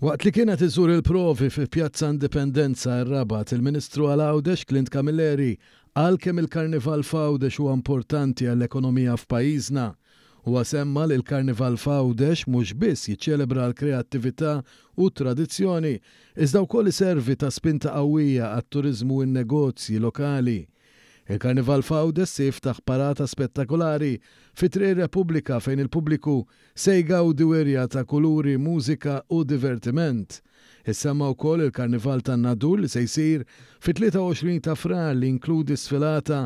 Waqt li kien qed iżur il-provi fi Pjazza Indipendenza, ir-Rabat, il-Ministru għal Għawdex Clint Camilleri qal kemm il-Karnival f'Għawdex huwa importanti għall-ekonomija f'pajjiżna. Huwa semma li l-Karnival f'Għawdex mhux biss jiċċelebra l-kreattività u t-tradizzjoni, iżda wkoll iservi ta' spinta qawwija għat-turiżmu u n-negozji lokali. Il-Karnival f'Għawdex se jiftaħ parata spettakolari fi Triq ir-Repubblika fejn il-pubbliku se jgawdi wirja ta' kuluri, mużika u divertiment. Issemma wkoll il-Karnival tan-Nadur li se jsir fit-23 ta' Frar li jinkludi sfilata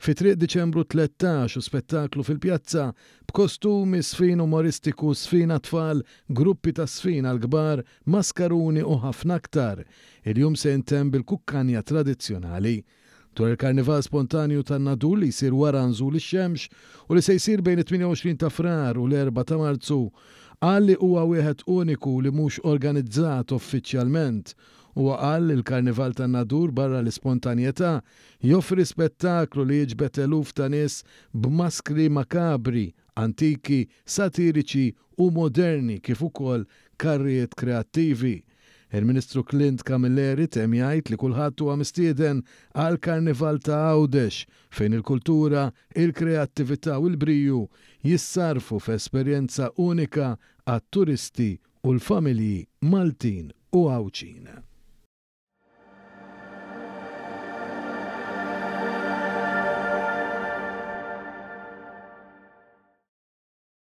fi Triq Diċembru 13 u spettaklu fil-pjazza b'kostumi, żfin umoristiku, żfin għat-tfal, gruppi ta' żfin għall-kbar, maskaruni u ħafna aktar. Il-jum se jintemm bil-kukkanja tradizzjonali. Dwar il-Karnival Spontanju tan-Nadur li jsir wara nżul ix-xemx u li se jsir bejn it-28 ta' Frar u l-erbgħa ta' Marzu, qal li huwa wieħed uniku li mhux organizzat uffiċjalment. Huwa qal li l-Karnival tan-Nadur barra l-ispontanjetà joffri spettaklu li jiġbed eluf ta' nies b'maskri makabri, antiki, satiriċi u moderni kif ukoll karrijiet kreattivi. Il-Ministru Clint Camilleri temm jgħid li kulħadd huwa mistieden għall-Karnival ta' Għawdex fejn il-kultura, il-kreattività u l-briju jissarrfu f'esperjenza unika għat-turisti u l-familji Maltin u Għawdxin.